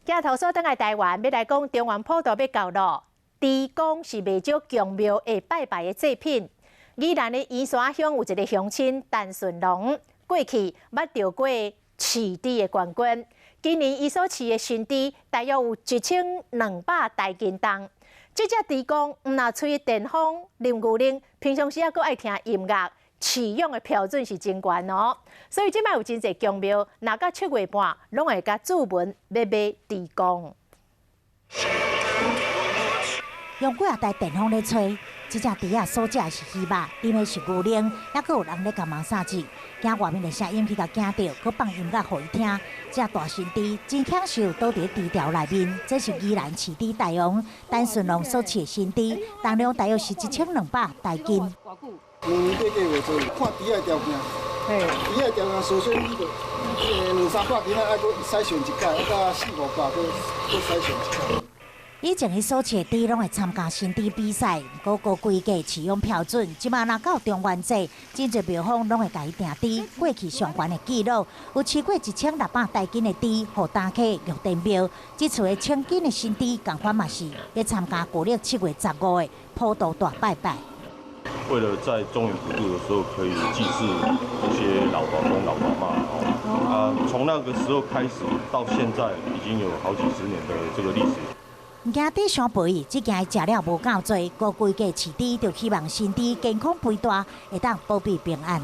鏡頭鎖轉來台灣，欲來講中元普渡欲到囉，豬公是袂少宮廟會拜拜的祭品。宜蘭的員山鄉有一個鄉親陳順龍，過去捌著過飼豬的冠軍。今年伊所飼的新豬大約有1200大斤重。這隻豬公毋但吹電風、啉牛奶，平常時猶閣愛聽音樂，飼養的標準是真懸哦。所以這擺有真濟宮廟，若到7月半，攏會共註文欲買豬公。用幾仔台電風咧吹，這隻豬仔所食的是魚肉，啉的是牛奶，猶閣有人咧共忙啥子。驚外面的聲音去共驚著，閣放音樂予伊聽。這大新豬真享受倒佇豬牢內面，這是宜蘭飼豬大王陳順龍所飼的新豬，重量大約是1200大斤。嗯，這個話做，看豬仔條件，豬仔條件首先你就兩三百斤啊，愛閣篩選一擺，愛到四五百閣閣篩選一擺。以前伊所飼的豬攏會參加新豬比賽，毋過高規格飼養標準，這馬若到中元節，真濟廟方攏會共伊訂豬。過去上懸的紀錄有飼過1600大斤的豬，予擔客玉田廟。這次的千斤的新豬，仝款嘛是咧參加國曆7月15的普渡大拜拜。為了在中元普渡的時候可以祭祀這些老阿公、老阿嬤哦，啊，從那個時候開始到現在，已經有好幾十年的這個歷史。驚豬傷肥，只驚伊食了無夠濟，高規格飼豬就希望新豬健康肥大，會當保庇平安。